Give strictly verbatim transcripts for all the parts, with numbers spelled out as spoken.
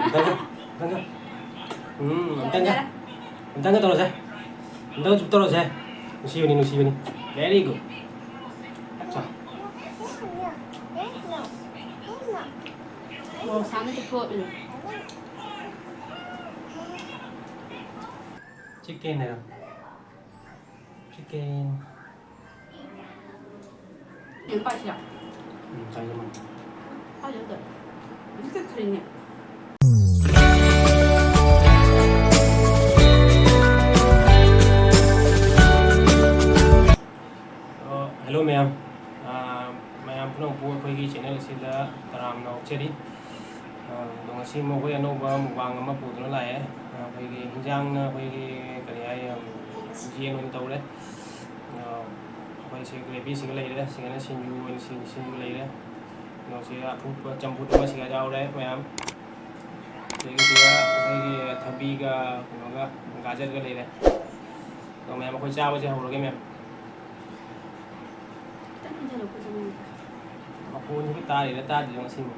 ꯑꯝꯇꯪꯒ, ꯑꯝꯇꯪꯒ꯫ ꯎꯝ, ꯑꯝꯇꯪꯒ꯫ ꯌꯥꯔꯦ, ꯌꯥꯔꯦ꯫ ꯑꯝꯇꯪꯒ ꯇꯧꯔꯁꯦ꯫ ꯑꯝꯇꯪꯒ ꯆꯨꯞ ꯇꯧꯔꯁꯦ꯫ ꯅꯨꯡꯁꯤꯕꯅꯤ, ꯅꯨꯡꯁꯤꯕꯅꯤ꯫ Very good. ꯑꯠꯆꯥ꯫ ꯃꯣꯔꯣꯛ ꯁꯥꯕꯅ ꯆꯨꯞꯊꯣꯛꯑꯕꯅꯦ꯫ Chicken ꯍꯥꯏꯔꯣ? Chicken. ꯌꯦꯟ ꯄꯥꯏꯁꯤꯔꯥ? ꯎꯝ, ꯆꯥꯏꯌꯦ, ꯃꯥ꯫ ꯄꯥꯏꯁꯤꯔꯥ? ꯍꯧꯖꯤꯛꯇ ꯊꯨꯔꯤꯅꯦ꯫ ꯑꯣ, hello ꯃꯌꯥꯝ꯫ ꯑꯥ, ꯃꯌꯥꯝ ꯄꯨꯝꯅꯃꯛꯄꯨ ꯑꯩꯈꯣꯏꯒꯤ channel ꯑꯁꯤꯗ ꯇꯔꯥꯝꯅ ꯑꯣꯛꯆꯔꯤ꯫ ꯑꯥ, ꯑꯗꯣ ꯉꯁꯤ ꯑꯃꯨꯛ ꯑꯩꯈꯣꯏ ꯑꯅꯧꯕ mukbang ꯑꯃ ꯄꯨꯗꯨꯅ ꯂꯥꯛꯑꯦ꯫ ꯑꯥ, ꯑꯩꯈꯣꯏꯒꯤ ꯍꯤꯟꯖꯥꯡꯅ ꯑꯩꯈꯣꯏꯒꯤ ꯀꯔꯤ ꯍꯥꯏ, ꯎꯝ, ꯌꯦꯟ ꯑꯣꯏꯅ ꯇꯧꯔꯦ꯫ ꯑꯥ, ꯑꯩꯈꯣꯏꯁꯦ gravyꯁꯤꯒ ꯂꯩꯔꯦ, ꯁꯤꯒꯅ ꯁꯤꯡꯖꯨ ꯑꯣꯏꯅ ꯁꯤ-, ꯁꯤꯡꯖꯨ ꯂꯩꯔꯦ꯫ ꯀꯩꯅꯣꯁꯦ ꯑꯐꯨꯠꯄ ꯆꯝꯐꯨꯠ ꯑꯃ ꯁꯤꯒ ꯌꯥꯎꯔꯦ ꯃꯌꯥꯝ꯫ ꯑꯗꯒꯤ ꯁꯤꯒ ꯑꯩꯈꯣꯏꯒꯤ ꯊꯕꯤꯒ ꯀꯩꯅꯣꯒ ꯒꯥꯖꯔꯒ ꯂꯩꯔꯦ꯫ ꯑꯗꯣ ꯃꯌꯥꯝ ꯑꯩꯈꯣꯏ ꯆꯥꯕꯁꯦ ꯍꯧꯔꯒꯦ ꯃꯌꯥꯝ꯫ ꯈꯤꯇꯪ ꯏꯟꯖꯜꯂꯣ, ꯈꯨꯠꯁꯦ ꯅꯨꯡꯉꯥꯏꯇꯦ꯫ ꯃꯈꯣꯟꯁꯤꯕꯨ ꯇꯥꯔꯤꯔ ꯇꯥꯗ꯭ꯔꯤꯔ ꯉꯁꯤꯕꯨ?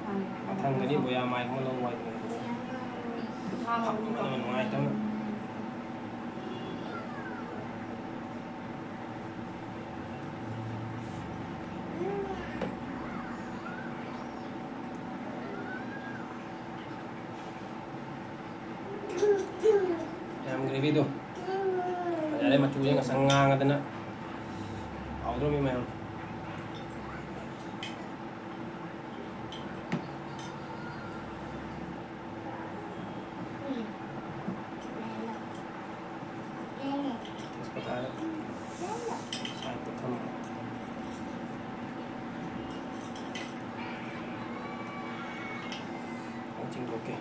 ꯇꯥꯔꯦ꯫ ꯃꯊꯪꯗꯗꯤ ꯕꯣꯌꯥ ꯃꯥꯏꯛ ꯑꯃ ꯂꯧꯕ ꯍꯥꯏꯗꯨꯅꯤ꯫ ꯍꯥꯞꯄ ꯐꯝꯕꯅ ꯅꯨꯡꯉꯥꯏꯇꯕꯅ꯫ ꯌꯥꯝ gravyꯗꯣ ꯐꯖꯔꯦ, ꯃꯆꯨꯁꯦ ꯉꯁꯪ ꯉꯥꯡꯉꯗꯅ ꯍꯥꯎꯗ꯭ꯔꯣꯃꯤ ꯃꯌꯥꯝ꯫ ꯇꯦꯖꯄꯇꯥ sideꯇ ꯊꯝꯃꯣ꯫ ꯑꯃꯨꯛ ꯆꯤꯡꯊꯣꯛꯀꯦ꯫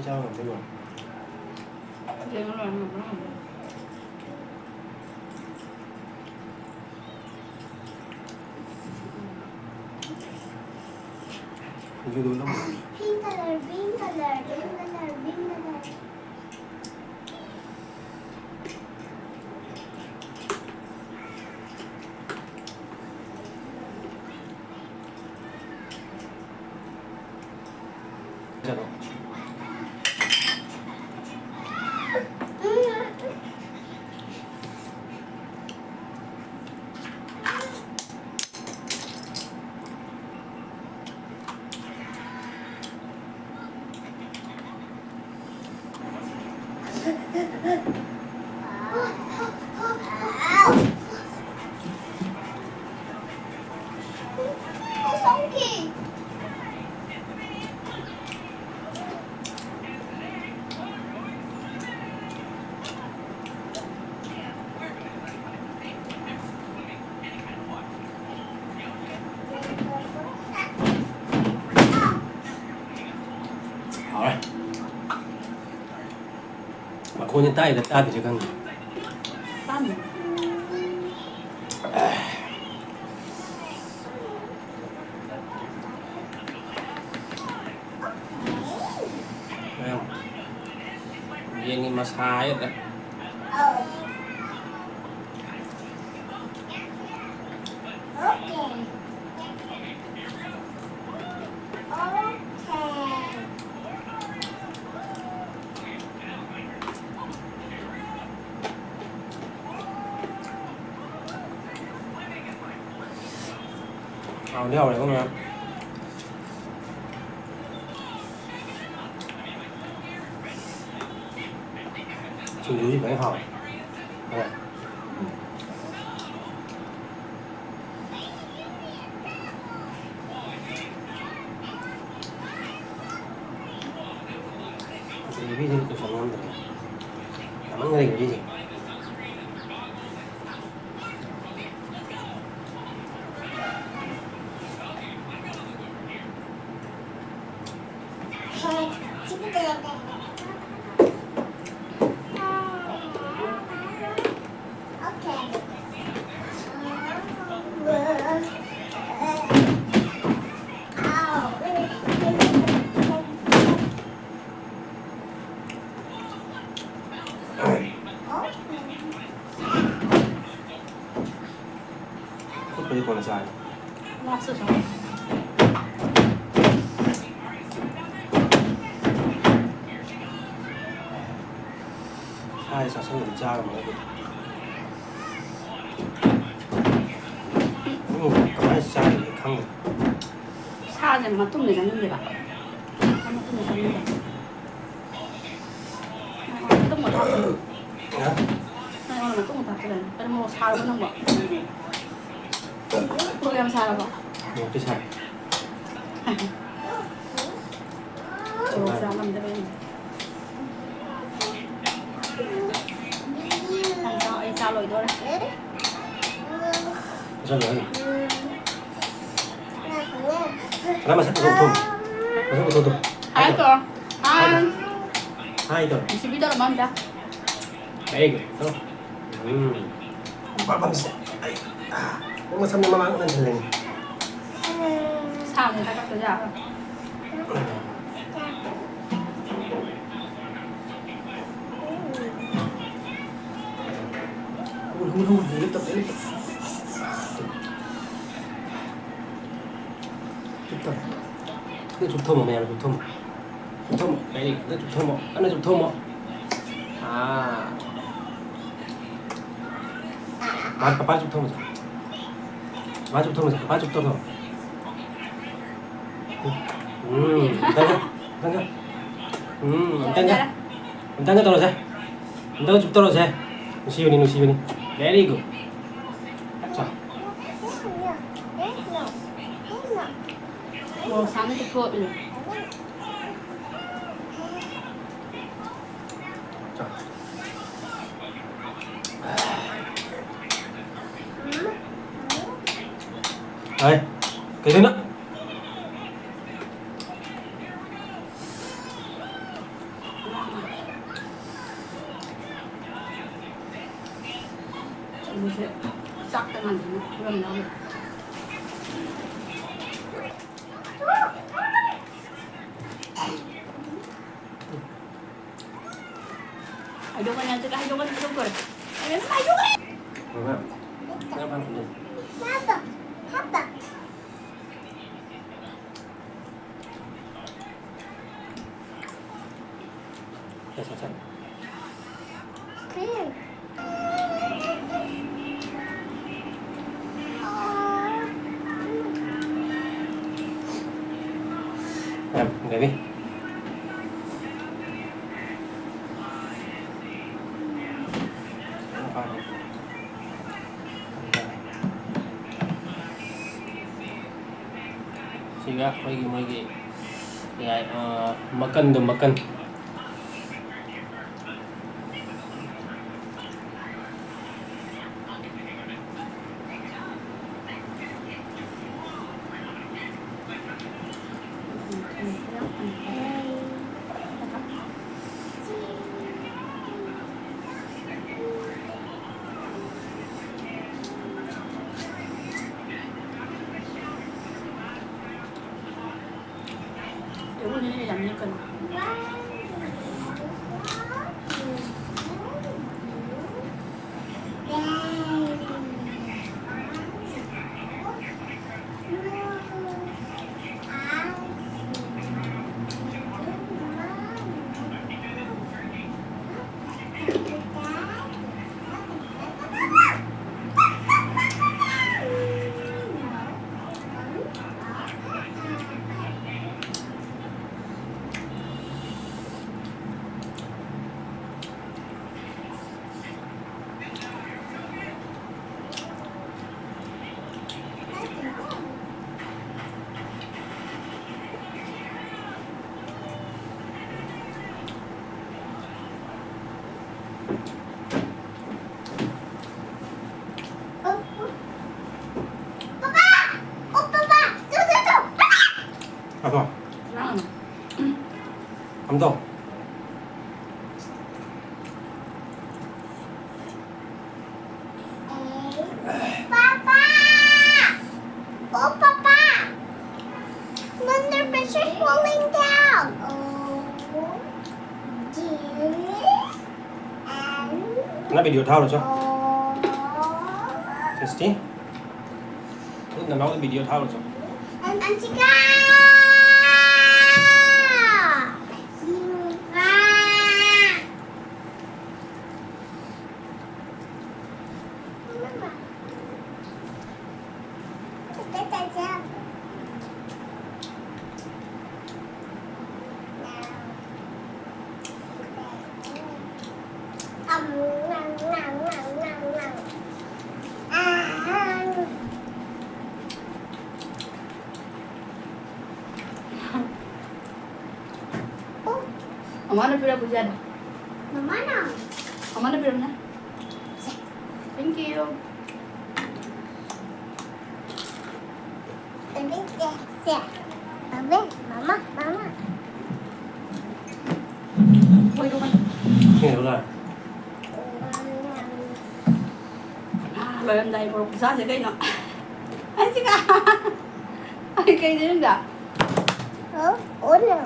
ꯆꯥꯕ ꯉꯝꯗꯣꯏꯅꯣ? ꯁꯤꯡꯖꯨꯗꯣ ꯅꯝꯃꯣ꯫ Pink color, green color, green color, green color. ꯍꯥꯎꯔꯦ꯫ ꯃꯈꯣꯟꯗꯤ ꯇꯥꯏꯔ ꯇꯥꯗ꯭ꯔꯤꯔ ꯈꯪꯗꯦ꯫ ꯇꯥꯅꯤ꯫ ꯃꯌꯥꯝ ꯌꯦꯟꯒꯤ ꯃꯁꯥ ꯍꯥꯏꯒꯗ꯭ꯔꯥ? Okay. Okay. ꯍꯥꯎꯗꯤ ꯍꯥꯎꯔꯦꯀꯣ ꯃꯌꯥꯝ꯫ ꯁꯤꯡꯖꯨꯁꯤ ꯐꯖꯅ ꯍꯥꯎꯔꯦ꯫ ꯍꯣꯏ꯫ ꯎꯝ꯫ ꯒ꯭ꯔꯦꯚꯤꯁꯤ ꯂꯣꯏꯁꯟ ꯉꯝꯗ꯭ꯔꯦ꯫ ꯌꯥꯝꯃꯟꯈ꯭ꯔꯦ ꯒ꯭ꯔꯦꯚꯤꯁꯦ꯫ ꯍꯦ, ꯁꯤꯕꯨ ꯀꯩꯗꯧꯔꯒꯦ? ꯑꯩ ꯀꯣꯟꯅ ꯆꯥꯔꯦ꯫ ꯂꯥꯁꯇ ꯆꯥꯎ꯫ ꯁꯥꯁꯦ ꯆꯥꯁꯤꯜꯂꯗꯤ ꯆꯥ ꯉꯝꯃꯔꯣꯏ ꯑꯗꯨꯗꯤ꯫ ꯎꯝ, ꯀꯃꯥꯏꯅ ꯆꯥꯔꯤꯅꯣ ꯈꯪꯗꯦ꯫ ꯁꯥꯁꯦ ꯃꯇꯨꯝꯗ ꯆꯥꯅꯤꯡꯗꯦꯕ꯫ ꯃꯇꯨꯝꯗ ꯆꯥꯅꯤꯡꯗꯦ꯫ ꯅꯪ ꯑꯩꯉꯣꯟꯗ ꯃꯇꯨꯝ ꯑꯃ ꯊꯥꯛꯆꯜꯂꯦ꯫ ꯍꯥ? ꯅꯪ ꯑꯩꯉꯣꯟꯗ ꯃꯇꯨꯝ ꯑꯃ ꯊꯥꯛꯆꯜꯂꯦ꯫ ꯀꯩꯅꯣ ꯃꯣꯔꯣꯛ ꯁꯥꯔꯕꯣ ꯅꯪꯕꯣ? ꯃꯣꯔꯣꯛ ꯌꯥꯝ ꯁꯥꯔꯕꯣ? ꯃꯣꯔꯣꯛꯇꯤ ꯁꯥꯏ꯫ ꯃꯣꯔꯣꯛ ꯆꯥ ꯉꯝꯗꯕꯩꯅꯦ꯫ ꯅꯪ ꯆꯥꯎ, ꯑꯩ ꯆꯥ ꯂꯣꯏꯗꯣꯔꯦ꯫ ꯆꯥꯁꯜꯂꯣ, ꯆꯥꯁꯜꯂꯣ꯫ ꯀꯅꯥ ꯃꯁꯛ ꯄꯨꯊꯣꯛ, ꯄꯨꯊꯣꯛ? ꯃꯁꯛ ꯄꯨꯊꯣꯛ, ꯄꯨꯊꯣꯛ꯫ ꯍꯥꯏ ꯇꯧ꯫ ꯍꯥꯏ꯫ ꯍꯥꯏ ꯇꯧ꯫ ꯅꯨꯡꯁꯤꯕꯤ ꯇꯧꯔꯝꯃꯣ ꯑꯝꯇ꯫ Very good. ꯇꯧ꯫ ꯎꯝ꯫ ꯄꯥꯝꯁꯦ꯫ ꯑꯩ, ꯑꯥ꯫ ꯅꯪ ꯃꯁꯝꯗꯣ ꯃꯃꯥꯡ ꯅꯟꯁꯤꯜꯂꯦꯅꯦ꯫ ꯁꯥ ꯑꯃꯨꯛ ꯊꯥꯒꯠꯄ ꯌꯥꯕ꯭ꯔꯥ? ꯍꯨꯝ, ꯍꯨꯝ, ꯍꯨꯝ, ꯍꯨꯝ, ꯂꯦꯞꯇꯕ, ꯂꯦꯞꯇꯕ꯫ ꯆꯨꯞꯊꯣꯛꯑꯣ꯫ ꯆꯨꯞꯊꯣꯛꯑꯣ꯫ ꯅꯪ ꯆꯨꯞꯊꯣꯛꯑꯣ, ꯃꯌꯥꯝ ꯆꯨꯞꯊꯣꯛꯑꯣ꯫ ꯆꯨꯞꯊꯣꯛꯑꯣ꯫ Very good. ꯅꯪ ꯆꯨꯞꯊꯣꯛꯑꯣ꯫ ꯀꯟꯅ ꯆꯨꯞꯊꯣꯛꯑꯣ꯫ ꯑꯥ꯫ ꯃꯥ ꯄꯄꯥ ꯆꯨꯞꯊꯣꯛꯑꯣ꯫ ꯃꯥ ꯆꯨꯞꯊꯣꯛꯑꯣ꯫ ꯄꯄꯥ ꯆꯨꯞꯊꯣꯛꯑꯣ꯫ ꯎꯝ꯫ ꯑꯝꯇꯪꯒ꯫ ꯑꯝꯇꯪꯒ꯫ ꯎꯝ꯫ ꯑꯝꯇꯪꯒ꯫ ꯌꯥꯔꯦ, ꯌꯥꯔꯦ꯫ ꯑꯝꯇꯪꯒ ꯇꯧꯔꯁꯦ꯫ ꯑꯝꯇꯪꯒ ꯆꯨꯞ ꯇꯧꯔꯁꯦ꯫ ꯅꯨꯡꯁꯤꯕꯅꯤ, ꯅꯨꯡꯁꯤꯕꯅꯤ꯫ Very good. ꯑꯠꯆꯥ꯫ ꯃꯣꯔꯣꯛ ꯁꯥꯕꯅ ꯆꯨꯞꯊꯣꯛꯑꯕꯅꯦ꯫ ꯍꯥꯏ, ꯀꯩꯗꯧꯅꯣ? ꯑꯂꯨꯁꯦ ꯆꯥꯛꯇ ꯉꯥꯟꯁꯤꯟꯅ ꯐꯨꯠꯂꯝꯅꯕ꯫ ꯍꯥꯏꯗꯣꯛꯀꯅꯤ, ꯍꯧꯖꯤꯛ ꯍꯥꯏꯗꯣꯛꯀꯅꯤ, ꯍꯥꯏꯗꯣꯛꯇꯣꯔꯦ꯫ ꯑꯩꯅ ꯑꯗꯨꯝ ꯍꯥꯏꯗꯣꯛꯑꯦ꯫ ꯃꯃꯥ, ꯅꯪ ꯐꯅ ꯈꯟꯖꯧ꯫ Papa, Papa. Yes, yes, yes. Clear. Yep, baby. ꯁꯤꯒ ꯑꯩꯈꯣꯏꯒꯤ ꯃꯣꯏꯒꯤ ꯌꯥꯏ, ꯑ, ꯃꯀꯟꯗꯣ, ꯃꯀꯟ꯫ ꯌꯥꯝ ꯅꯦꯛꯀꯅꯨ꯫ ꯄꯥꯄꯥ! ꯑꯣ, ꯄꯥꯄꯥ! ꯆꯣ, ꯆꯣ, ꯆꯣ! ꯄꯥꯄꯥ! ꯉꯥꯡꯉꯨ꯫ ꯑꯝꯇꯧ꯫ Papa! Oh, Papa! Mom, the pressure is falling down. Oh, dear. And ꯅꯪ video ꯊꯥꯔꯨꯆꯣ꯫ Oh. Christy? ꯅꯅꯥꯎꯗ ꯚꯤꯗꯤꯑꯣ ꯊꯥꯔꯨꯆꯣ꯫ ꯑꯟꯁꯤꯀꯥ! ꯃꯃꯥꯅ ꯄꯤꯔꯛꯄꯁꯦ ꯌꯥꯗꯦ꯫ ꯃꯃꯥꯅ? ꯃꯃꯥꯅ ꯄꯤꯔꯛꯄꯅꯦ꯫ Thank you. ꯁꯦ, ꯁꯦ꯫ ꯃꯃꯥ, ꯃꯃꯥ꯫ ꯁꯤꯡꯉꯕ꯭ꯔꯥ? ꯂꯣꯏꯔꯝꯗꯥꯏ ꯃꯣꯔꯣꯛ ꯈꯨꯁꯥꯁꯦ ꯀꯩꯅꯣ? ꯑꯩꯁꯤꯒ꯫ ꯑꯩ ꯀꯩꯗꯩꯅꯣ? ꯑꯣ, ꯑꯣ, ꯅꯣ꯫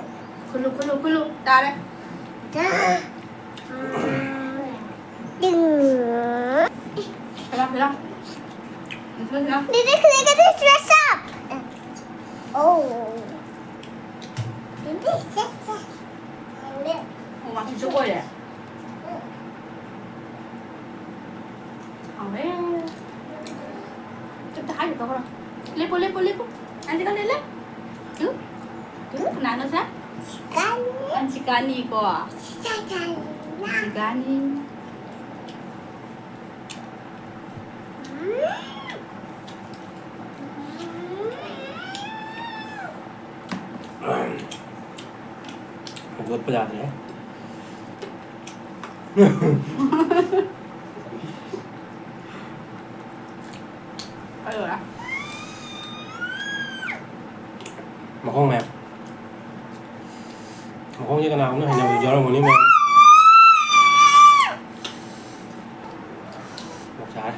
ꯈꯨꯜꯂꯨ, ꯈꯨꯜꯂꯨ, ꯈꯨꯜꯂꯨ꯫ ꯇꯥꯔꯦ꯫ ꯇꯥ-, ꯎꯝ, ꯇꯤꯡ꯫ Film, film. Film, film. Baby, can I get this dress up? Oh. Baby, sit, sit. ꯑꯣ, ꯃꯥ ꯍꯧꯖꯤꯛ ꯑꯣꯏꯔꯦ꯫ ꯍꯥꯎꯔꯦ꯫ ꯆꯨꯞꯇ ꯍꯥꯏꯒꯦ ꯇꯧꯈ꯭ꯔꯣ꯫ ꯂꯦꯞꯄꯣ, ꯂꯦꯞꯄꯣ, ꯂꯦꯞꯄꯣ꯫ ꯑꯟꯖꯤꯀꯥ ꯂꯦꯞ, ꯂꯦꯞ꯫ ꯇꯨ, ꯇꯨ, ꯀꯅꯥꯅꯣ ꯁꯦ? ꯁꯤꯀꯥꯅꯤ꯫ ꯑꯟꯖꯤꯀꯥꯅꯤꯀꯣ꯫ ꯁꯤꯀꯥꯅꯤ꯫ ꯑꯟꯖꯤꯀꯥꯅꯤ꯫ ꯎꯝ꯫ ꯍꯧꯒꯠꯄ ꯌꯥꯗ꯭ꯔꯦ꯫ ꯑꯗꯨꯔ? ꯃꯈꯣꯡ ꯃꯌꯥꯝ꯫ ꯃꯈꯣꯡꯁꯦ ꯀꯅꯥꯒꯨꯝꯕꯅ ꯍꯩꯅꯕꯁꯨ ꯌꯥꯎꯔꯝꯒꯅꯤ ꯃꯌꯥꯝ꯫ ꯃꯣꯔꯣꯛ ꯁꯥꯔꯦ꯫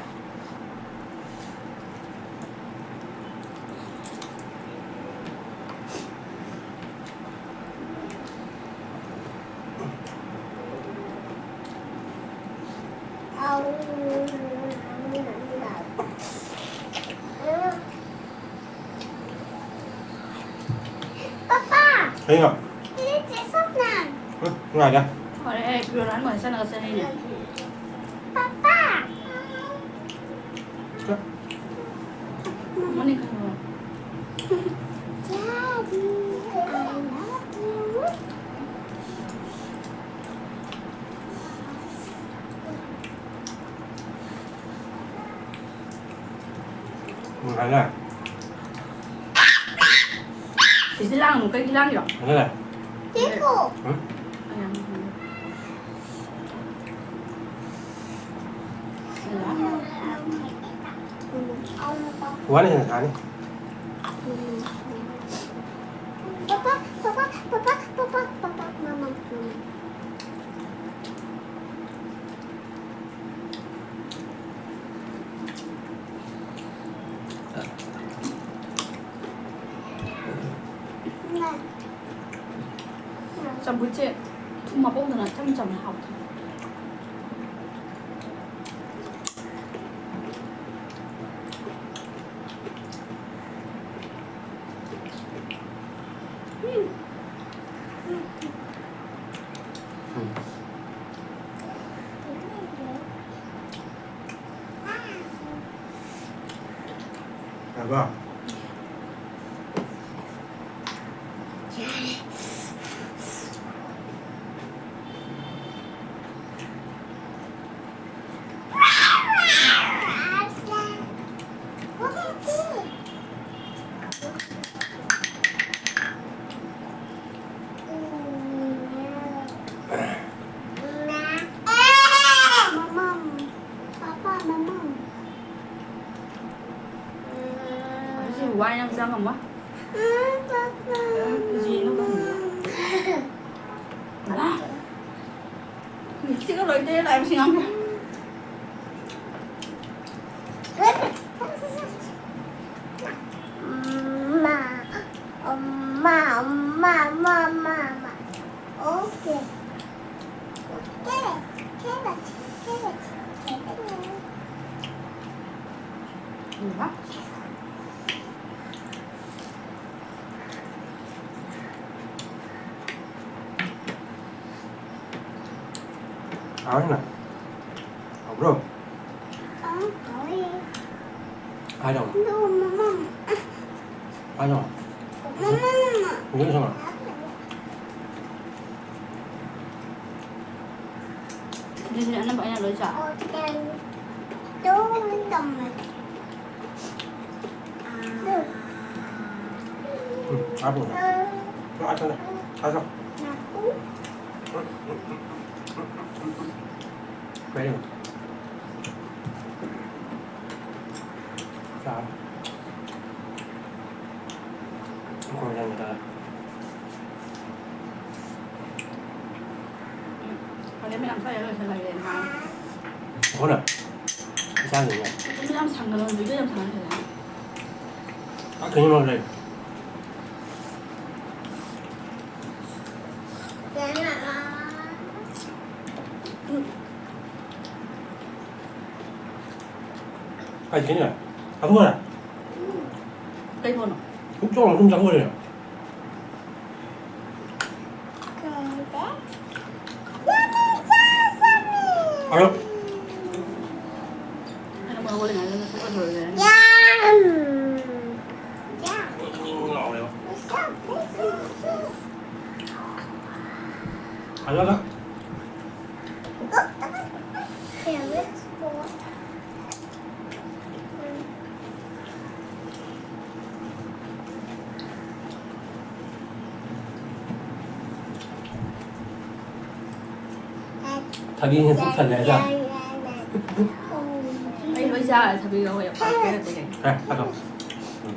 ꯀꯩꯅꯣ? ꯁꯤꯗꯤ ꯆꯦ ꯁꯣꯝꯅ꯫ ꯎꯝ, ꯉꯥꯏꯗ꯫ ꯍꯣꯔꯦꯟ ꯑꯩ ꯐꯤꯔꯣꯜ ꯑꯍꯟꯕ ꯁꯦꯠꯂꯒ ꯆꯠꯂꯤꯅꯦ꯫ ꯄꯥꯄꯥ꯫ ꯆꯠ꯫ ꯃꯅꯤꯡ ꯈꯔ꯫ Daddy, I love you. ꯅꯨꯡꯉꯥꯏꯔꯦ꯫ ꯁꯤꯁꯤ ꯂꯥꯡꯅꯨ, ꯀꯩꯒꯤ ꯂꯥꯡꯉꯤꯔꯣ? ꯐꯖꯔꯦ꯫ ꯆꯦꯀꯣ꯫ ꯍꯨꯝ? ꯋꯥꯅ ꯍꯦꯟꯅ ꯁꯥꯅꯤ꯫ Papa, papa, papa, papa, papa, ꯃꯃꯥ, ꯃꯃꯥ꯫ ꯆꯝꯐꯨꯠꯁꯦ ꯊꯨꯝ ꯍꯥꯞꯄꯧꯗꯅ ꯏꯆꯝ ꯆꯝꯅ ꯍꯥꯎꯊꯣꯛꯑꯦ꯫ ꯌꯥꯔꯕ? ꯃꯃꯝ꯫ ꯄꯥꯄꯥ, ꯃꯃꯝ꯫ ꯉꯁꯤ ꯋꯥꯏ ꯅꯪ ꯆꯪꯉꯝꯃꯣꯏ꯫ ꯎꯝ, ꯄꯥꯄꯥ꯫ ꯀꯤꯖꯩꯅ ꯈꯪꯗꯦ꯫ ꯕꯥ꯫ ꯂꯤꯞꯁꯇꯤꯛꯀ ꯂꯣꯏ ꯇꯩꯔ ꯂꯥꯛꯑꯦ ꯃꯁꯤ ꯑꯉꯥꯡꯁꯦ꯫ ꯃꯥ, ꯃꯥ, ꯃꯥ꯫ Okay. Carrot, carrot, carrot. ꯎꯝ꯫ ꯍꯥꯎꯔꯤꯅ? ꯍꯥꯎꯕ꯭ꯔꯣ? ꯑꯥ, ꯍꯥꯎꯋꯦ꯫ ꯍꯥꯏꯔꯣ꯫ ꯑꯗꯨ ꯃꯃꯥ꯫ ꯍꯥꯏꯔꯣ꯫ ꯃꯃꯥ꯫ ꯏꯪꯂꯤꯁ ꯍꯥꯏꯔꯣ꯫ ꯑꯗꯨꯗꯤ ꯑꯅꯝꯕ ꯑꯩꯅ ꯂꯣꯏ ꯆꯥ꯫ ꯍꯣꯇꯦꯜ꯫ ꯑꯗꯨꯝ ꯇꯝꯃꯦ꯫ ꯎꯝ, ꯍꯥꯞꯄꯣ꯫ ꯂꯥꯛꯑꯣ, ꯆꯠꯂꯣ꯫ ꯆꯥꯖꯧ꯫ ꯀꯩꯅꯣ? ꯆꯥꯔꯣ꯫ ꯈꯣꯡ ꯌꯥꯝ ꯇꯥꯔꯦ꯫ ꯍꯣꯔꯦꯟ ꯃꯌꯥꯝ ꯊꯣꯛꯑꯦ, ꯂꯣꯏꯁꯤꯜꯂꯒꯦꯅ ꯍꯥꯏ꯫ ꯑꯩꯈꯣꯏꯅ ꯏꯁꯥꯁꯤꯡꯅ ꯑꯗꯨꯝ ꯌꯥꯝ ꯁꯪꯒꯅꯣ, ꯍꯧꯖꯤꯛꯇꯤ ꯌꯥꯝ ꯁꯪꯉꯛꯑꯦ꯫ ꯆꯥꯛ ꯊꯣꯡꯉꯤ ꯃꯥꯜꯂꯦ꯫ ꯀꯥꯏ ꯆꯠꯀꯅꯤ? ꯆꯥꯊꯣꯛꯈ꯭ꯔꯦ? ꯀꯩ ꯄꯣꯠꯅꯣ? ꯁꯨꯝ ꯆꯥꯎꯅ ꯁꯨꯝ ꯆꯥꯊꯣꯛꯈ꯭ꯔꯦ꯫ ꯑꯗꯣ ꯑꯩꯅ ꯃꯣꯏ ꯍꯧꯒꯠꯂꯤꯉꯩꯗ ꯁꯠ ꯁꯠ ꯂꯣꯏꯔꯦ꯫ ꯂꯥꯎꯔꯦꯕ꯫ ꯑꯗꯣ ꯑꯗꯣ ꯊꯕꯤꯅ ꯄꯨꯛ ꯊꯜꯂꯦ ꯍꯥꯏꯗ꯫ ꯑꯩ ꯂꯣꯏ ꯆꯥꯔꯦ, ꯊꯕꯤꯒ ꯍꯣꯏ ꯄꯥꯛꯀꯦ ꯅꯠꯇꯦ ꯀꯩꯅꯣ꯫ ꯑꯦ, ꯆꯥꯊꯣꯛ꯫ ꯎꯝ꯫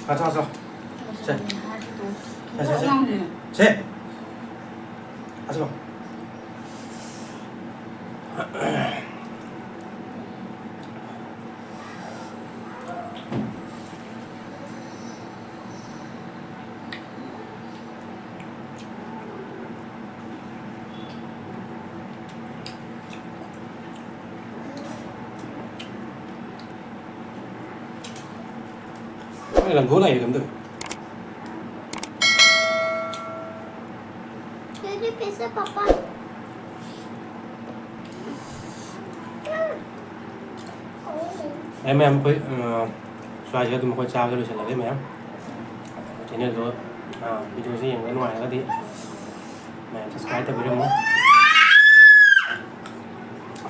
ꯆꯥꯊꯣꯛ, ꯆꯥꯊꯣꯛ꯫ ꯁꯦ꯫ ꯁꯦ, ꯁꯦ, ꯁꯦ꯫ ꯑꯉꯥꯡꯁꯦ꯫ ꯁꯦ꯫ ꯆꯥꯊꯣꯛ꯫ ꯑꯩ ꯂꯪꯒꯣ ꯂꯥꯛꯑꯦ ꯀꯝꯗꯧꯔꯦ? ꯀꯦꯖꯤ ꯄꯤꯁ ꯄꯥꯄꯥ꯫ ꯑꯦ ꯃꯌꯥꯝ, ꯑꯩꯈꯣꯏ ꯁ꯭ꯋꯥꯏꯁꯤꯗ ꯑꯗꯨꯝ ꯑꯩꯈꯣꯏ ꯆꯥꯕꯗ ꯂꯣꯏꯁꯤꯜꯂꯒꯦ ꯃꯌꯥꯝ꯫ ꯆꯦꯅꯦꯜꯗꯣ, ꯚꯤꯗꯤꯑꯣꯁꯦ ꯌꯦꯡꯕꯗ ꯅꯨꯡꯉꯥꯏꯔꯒꯗꯤ ꯃꯌꯥꯝ ꯁꯕꯁꯀ꯭ꯔꯥꯏꯕ ꯇꯧꯕꯤꯔꯝꯃꯣ꯫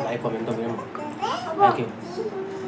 ꯂꯥꯏꯛ ꯀꯣꯃꯦꯟ ꯇꯧꯕꯤꯔꯝꯃꯣ꯫ Thank you.